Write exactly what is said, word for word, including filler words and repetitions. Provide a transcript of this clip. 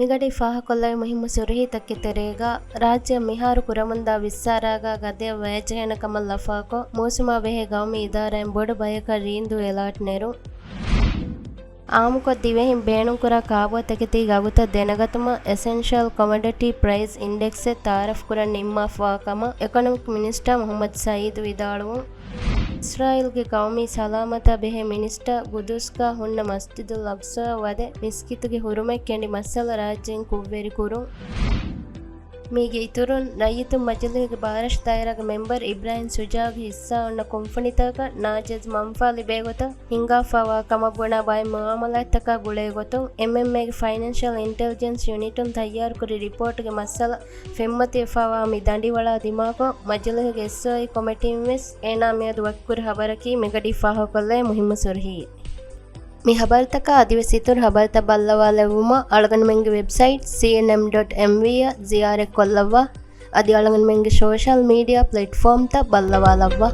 މިގަޑީ ފާހަކޮށްލައި މުހިއްމު ސުރުހީތަކެއް ތެރޭގަ، ރާއްޖެ މިހާރު ކުރަމުންދާ ވިއްސާރާގަ ގަދަޔަށް ވަޔަޖެހޭނެ ކަމަށް ލަފާކޮށް، މޫސުމާ ބެހޭ ގައުމީ އިދާރާއިން ބޮޑު ބަޔަކަށް ރީނދޫ އެލާޓް ނެރުން. އާއްމުކޮށް ދިވެހިން ބޭނުންކުރާ ކާބޯތަކެތީގެ އަގުތައް ދެނެގަތުމަށް އެސެންޝަލް ކޮމޮޑިޓީ ޕްރައިސް އިންޑެކްސެއް ތައާރަފް ކުރަން ނިންމާފަވާ ކަމަށް އެކޮނޮމިކް މިނިސްޓަރ މުހައްމަދު ސައީދު ވިދާޅުވުން. އިސްރާއީލްގެ ޤައުމީ ސަލާމަތާ ބެހޭ މިނިސްޓަރ ގުދުސްގަ ހުންނަ މަސްޖިދުލް އަޤްޞާ ވަދެ މިސްކިތުގެ ހުރުމަތް ކެނޑި މައްސަލަ ރާއްޖެއިން ކުށްވެރިކުރުން. މީގެ އިތުރުން، ރައްޔިތުން މަޖިލީހުގެ ބާރަށު ދާއިރާގެ މެމްބަރު އިބްރާހިމް ޝުޖާޢުގެ ހިއްސާ އޮންނަ ކުންފުނިތަކަށް ނާޖައިޒް މަންފާ ލިބޭ ގޮތަށް ހިންގާފަވާ ކަމަށް ބުނާ ބައެއް މުއާމަލާތްތަކާ ގުޅޭ ގޮތުން، އެމްއެމްއޭގެ ފައިނޭންޝަލް އިންޓެލިޖެންސް ޔުނިޓުން ތައްޔާރުކުރި ރިޕޯޓުގެ މައްސަލަ ފެންމަތިވެފަވާ މި ދަނޑިވަޅާ ދިމާކޮށް، މަޖިލީހުގެ އެސްއޯއީ ކޮމިޓީން ވެސް އޭނާ މިއަދު ވަކިކުރި ހަބަރަކީ. މިގަޑީ ފާހަގަކޮށްލައި މުހިއްމު ސުރުހީ. މި ހަބަރުތަކާ އަދިވެސް އިތުރު ހަބަރުތައް ބައްލަވާލެއްވުމަށް އަޅުގަނޑުމެންގެ ވެބްސައިޓް ސީއެންއެމް ޑޮޓް އެމްވީ އަށް ޒިޔާރަތްކޮށްލައްވާ. އަދި އަޅުގަނޑުމެންގެ ސޯޝަލް މީޑިއާ ޕްލެޓްފޯމްތައް ބައްލަވާލައްވާ.